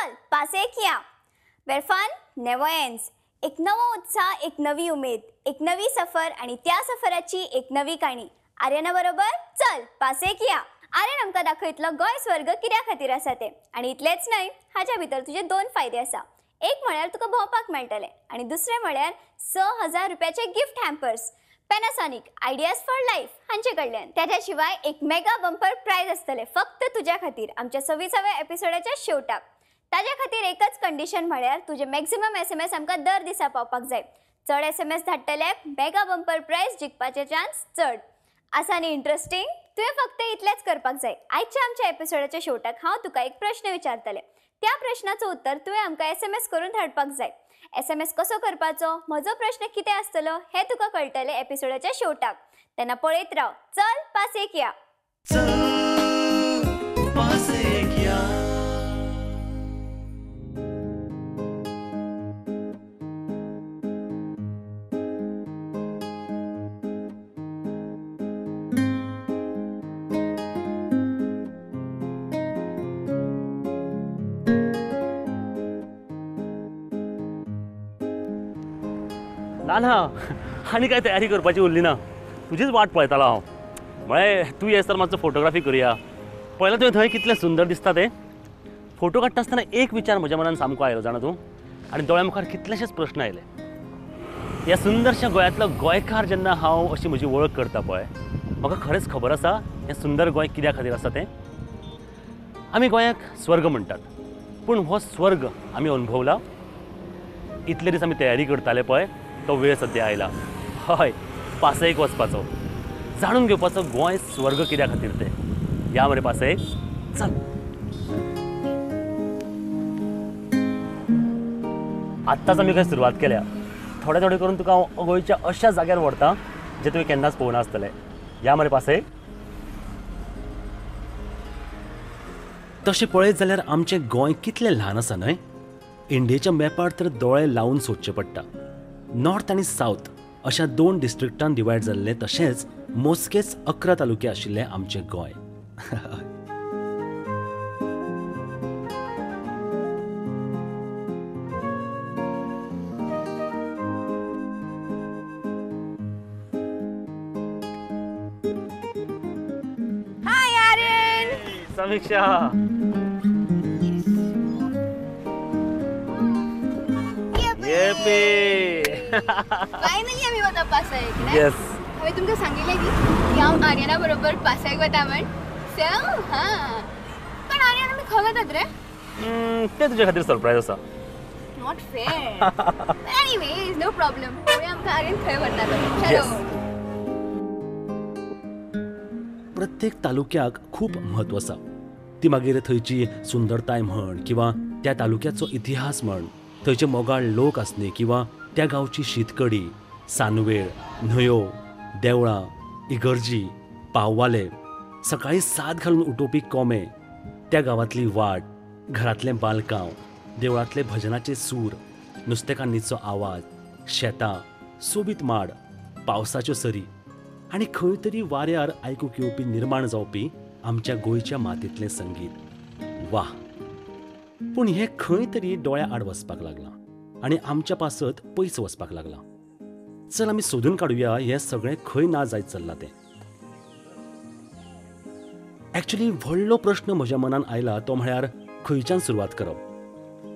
चल पासयेक या, वेर फन नेवर एंड्स. एक नवो उत्साह, एक नवी उमेद, एक नवी सफर आणि त्या सफराची एक नवी काणी. आर्यना बरोबर चल पासयेक या. आर्यन आमकां दाखयतलो गोंय स्वर्ग कित्या खातीर आसा तें. आनी इतलेंच न्हय, हाज्या भितर तुजे दोन फायदे आसा. एक म्हळ्यार तुका भोंवपाक मेळटलें आनी दुसरें म्हळ्यार 6000 रुपयाचे gift hampers Panasonic ideas for life हांचे कडल्यान. त्याच्या शिवाय एक मेगा बंपर प्रायज आसतलें फक्त तुज्या खातीर आमच्या 26व्या एपिसोडाच्या शेवटाक. ताज्या खातीर एकच कंडिशन म्हळ्यार तुजे मॅक्सिमम SMS आमकां दर दिसा पावपाक जाय. चड SMS धाडटल्याक मेगा बंपर प्रायज जिखपाचे चान्स चड आसा. न्ही इंट्रस्टींग? तुवें फक्त इतलेंच करपाक जाय. आयच्या आमच्या एपिसोडाच्या शेवटाक हांव तुका एक प्रश्न विचारतलें. त्या प्रश्नाचो उत्तर तुवें आमकां SMS करून धाडपाक जाय. SMS कसो करपाचो, म्हजो प्रश्न कितें आसतलो हें तुका कळटलें एपिसोडाच्या शेवटाक. तेन्ना पळयत राव चल पासयेक या. ना ना, आनी काय तयारी करपाची उरली ना. तुजीच वाट पळयतालो हांव. म्हळें तूं येस तर मातसो फोटोग्राफी करुया. पळयलां तुवें थंय कितलें सुंदर दिसता तें. फोटो काडटा आसतना एक विचार म्हज्या मनान सामको आयलो जाणा तूं, आनी दोळ्या मुखार कितलेशेच प्रश्न आयले. ह्या सुंदरशा गोंयांतलो गोंयकार जेन्ना हांव अशी म्हजी वळख करता पळय, म्हाका खरेंच खबर आसा हें सुंदर गोंय कित्या खातीर आसा तें. आमी गोंयाक स्वर्ग म्हणटात, पूण हो स्वर्ग आमी अणभवला? इतले दीस आमी तयारी करताले पळय, तो वेळ सद्या आयला. हय, पासयेक वचपाचो, जाणून घेवपाचो गोंय स्वर्ग कित्या खातीर तें. या मरे पासयेक, चल. आत्ताच आमी खंय सुरवात केल्या. थोडे थोडे करून तुका हांव गोंयच्या अशा जाग्यार व्हरता जे तुवें केन्नाच पळोवना आसतलें. या मरे पासयेक. तशें पळयत जाल्यार आमचें गोंय कितलें ल्हान आसा न्हय? इंडियेच्या मॅपार तर दोळे लावन सोदचें पडटा. नॉर्थ आनी सावथ अशा दोन डिस्ट्रिक्टान डिवायड जाल्लें, तशेंच मोजकेच 11 तालुके आशिल्लें आमचें गोंय. हाय आर्यन. समीक्षा. फायनली आमी वता पासयेक. येस, हांवें तुमकां सांगिल्लें की हांव आर्यना बरोबर पासयेक वता म्हण. सो हां, पण आर्यन आमी खंय वतात रे? तें तुज्या खातीर सरप्रायज आसा. Not fair. Anyways, no problem. पळोवया आमकां आर्यन खंय व्हरता तो. चलो. प्रत्येक तालुक्याक खूब म्हत्व आसा. ती मागीर थंयची सुंदरताय म्हण किंवा त्या तालुक्याचो इतिहास म्हण, थंयचे मोगाळ लोक आसले किंवा त्या गांवची शीतकडी, सानवेळ, न्हंयो, देवळां, इगर्जी, पाववाले, सकाळीं 7 घालून उठोवपी कोमे, त्या गांवांतली वाट, घरांतलें बालकांव, देवळांतले भजनाचे सूर, नुस्तेकान्नीचो आवाज, शेतां, सोबीत माड, पावसाच्यो सरी आनी खंय तरी वाऱ्यार आयकूंक येवपी निर्माण जावपी आमच्या गोंयच्या मातयेंतलें संगीत. वाह! पूण हें खंय तरी दोळ्या आड वचपाक लागलां आनी आमच्या पासत पयस वचपाक लागलां. चल आमी सोदून काडुया हें सगळें खंय ना जायत चल्लां तें. एक्चुअली व्हडलो प्रश्न म्हज्या मनान आयला तो म्हळ्यार खंयच्यान सुरवात करप.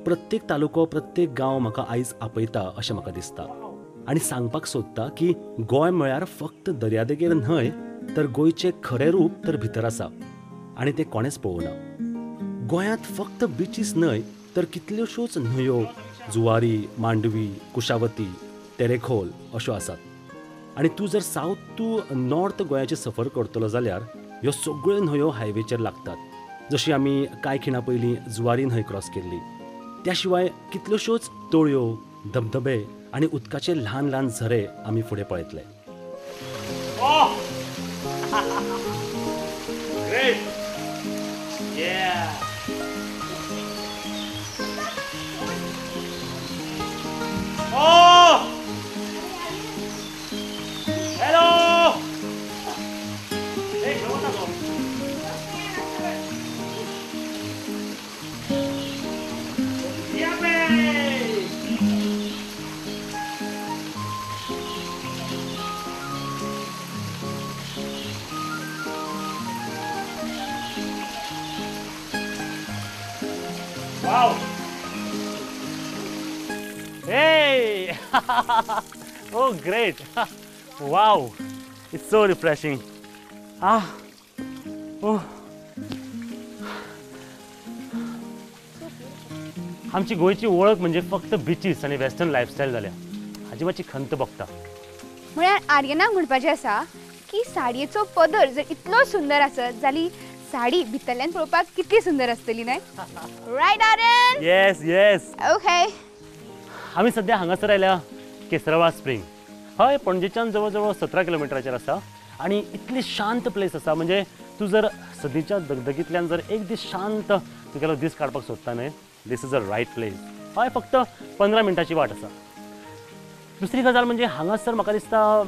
प्रत्येक तालुको, प्रत्येक गांव म्हाका आयज आपयता अशें म्हाका दिसता आनी सांगपाक सोदता की गोंय म्हळ्यार फक्त दर्यादेगेर न्हय, तर गोंयचें खरें रूप तर भितर आसा आनी तें कोणेंच पळोवना. गोंयांत फक्त बिचीस न्हय तर कितल्योश्योच न्हंयो, जुवारी, मांडवी, कुशावती, तेरेखोल अश्यो आसात. आनी तूं जर सावथ टू नॉर्थ गोंयाची सफर करतलो जाल्यार ह्यो सगळ्यो न्हंयो हायवेचेर लागतात. जशी आमी कांय खिणां पयलीं जुवारी न्हंय क्रॉस केल्ली. त्या शिवाय कितल्योश्योच तळयो, धबधबे आनी उदकाचे ल्हान ल्हान झरे आमी फुडें पळयतले. Hello. Wow! Hey! Oh great! Wow! It's so refreshing. Ah! Oh! आमची गोंयची वळख म्हणजे फक्त बिचीस आनी वेस्टर्न लायफस्टायल जाल्या, हाजी मातशी खंत भोगता. म्हळ्यार आर्यनाक म्हणपाचें आसा की साडयेचो पदर जर इतलो सुंदर आसत जाल्यार साडी भितरल्यान पळोवपाक कितली सुंदर आसतली न्हय? Right Aryan? Yes yes. Okay, आमी सद्या हांगासर आयल्या केसरवाळ स्प्रींग. हय, पणजेच्यान जवळ जवळ 17 किलोमिटराचेर आसा आनी इतली शांत प्लेस आसा. म्हणजे तूं जर सदीच्या दगदगींतल्यान जर एक दीस शांत तुगेलो दीस काडपाक सोदता न्हय, this is a right place. हय, फक्त 15 मिनटांची वाट आसा. दुसरी गजाल म्हणजे हांगासर म्हाका दिसता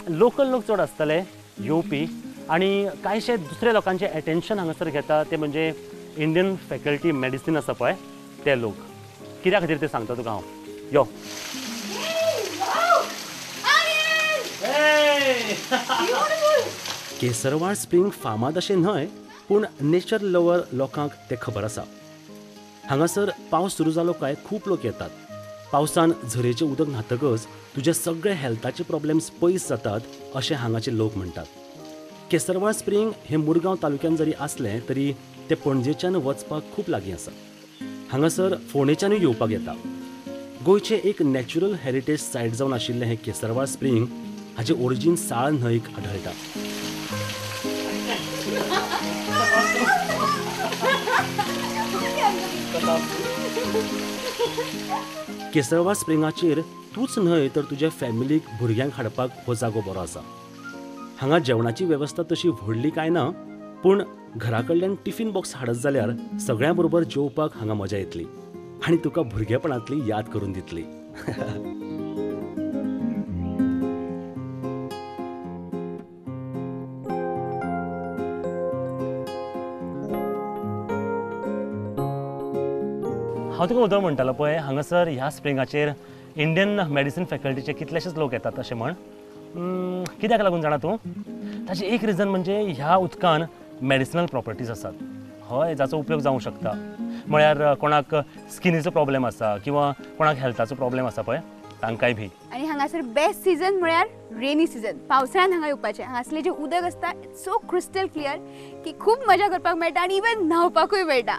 लोकल लोक चड आसतले येवपी आनी कांयशे दुसऱ्या लोकांचें एटेन्शन हांगासर घेता ते म्हणजे इंडियन फॅकल्टी मेडिसीन आसा पळय ते लोक. कित्या खातीर ते सांगता तुका हांव. यो. केसरवाळ स्प्रींग फामाद अशें न्हय, पूण नेचर लवर लोकांक तें खबर आसा. हांगासर पावस सुरू जालो काय खूब लोक येतात. पावसान झरेचें उदक न्हातकच तुजे सगळे हेल्थाचे प्रॉब्लेम्स पयस जातात अशें हांगाचे लोक म्हणटात. केसरवाळ स्प्रींग हें मुरगांव तालुक्यान जरी आसलें तरी तें पणजेच्यान वचपाक खूब लागीं आसा. हांगासर फोंडेच्यानूय येवपाक येता. गोंयचें एक नॅचरल हेरिटेज सायट जावन आशिल्लें हें केसरवाळ स्प्रींग हाचें ओरिजीन साळ न्हंयक आढळटा. केसरवाळ स्प्रिंगाचेर तूंच न्हय तर तुज्या फॅमिलीक भुरग्यांक हाडपाक हो जागो बरो आसा. हांगा जेवणाची वेवस्था तशी व्हडली कांय ना, पूण घरा कडल्यान टिफिन बॉक्स हाडत जाल्यार सगळ्यां बरोबर जेवपाक हांगा मजा येतली आनी तुका भुरगेपणांतली याद करून दितली. हांव तुका उदक म्हणटालो पळय, हांगासर ह्या स्प्रिंगाचेर इंडियन मेडिसीन फॅकल्टीचे कितलेशेच लोक येतात अशें म्हण. कित्याक लागून जाणा तूं? ताचें एक रिजन म्हणजे ह्या उदकान मेडिसिनल प्रॉपर्टीज आसात. हय, जाचो उपयोग जावंक शकता. म्हळ्यार कोणाक स्किनीचो प्रॉब्लेम आसा किंवा कोणाक हेल्थाचो प्रॉब्लेम आसा पळय तांकांय बी. आनी हांगासर बेस्ट सिजन म्हळ्यार रेनी सिजन. पावसाळ्यान हांगा येवपाचें. हांगासरलें जें उदक आसता it's so crystal clear की खूब मजा करपाक मेळटा आनी इवन न्हांवपाकूय मेळटा.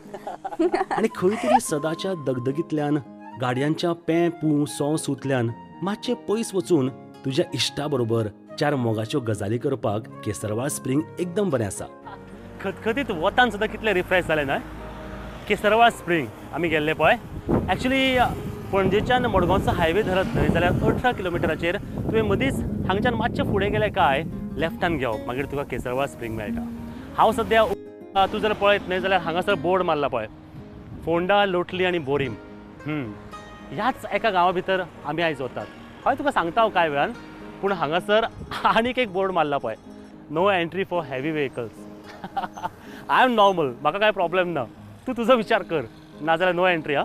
आनी खंय तरी सदाच्या दगदगींतल्यान, गाडयांच्या पें पूं सो सूंतल्यान मातशें पयस वचून तुज्या इश्टा बरोबर चार मोगाच्यो गजाली करपाक केसरवाळ स्प्रींग एकदम बरें आसा. खतखतीत वतान सुद्दां कितलें रिफ्रेश जालें न्हय? केसरवाळ स्प्रींग आमी गेल्ले पळय, एक्चुली पणजेच्यान मडगांवचो हायवे धरत न्हय जाल्यार 18 किलोमिटराचेर तुवें मदींच हांगच्यान मातशें फुडें गेलें काय लेफ्टान घेवप, मागीर तुका केसरवाळ स्प्रींग मेळटा. हांव सद्या तूं जर पळयत न्हय जाल्यार हांगासर बोर्ड मारला पळय, फोंडा, लोटली आनी बोरीम. ह्याच एका गांवा भितर आमी आयज वतात. हय, तुका सांगता हांव कांय वेळान, पूण हांगासर आनीक एक बोर्ड मारला पळय, no entry for heavy vehicles. I am normal, म्हाका कांय प्रॉब्लेम ना, तूं तुजो विचार कर, नाजाल्यार नो एंट्री. हा.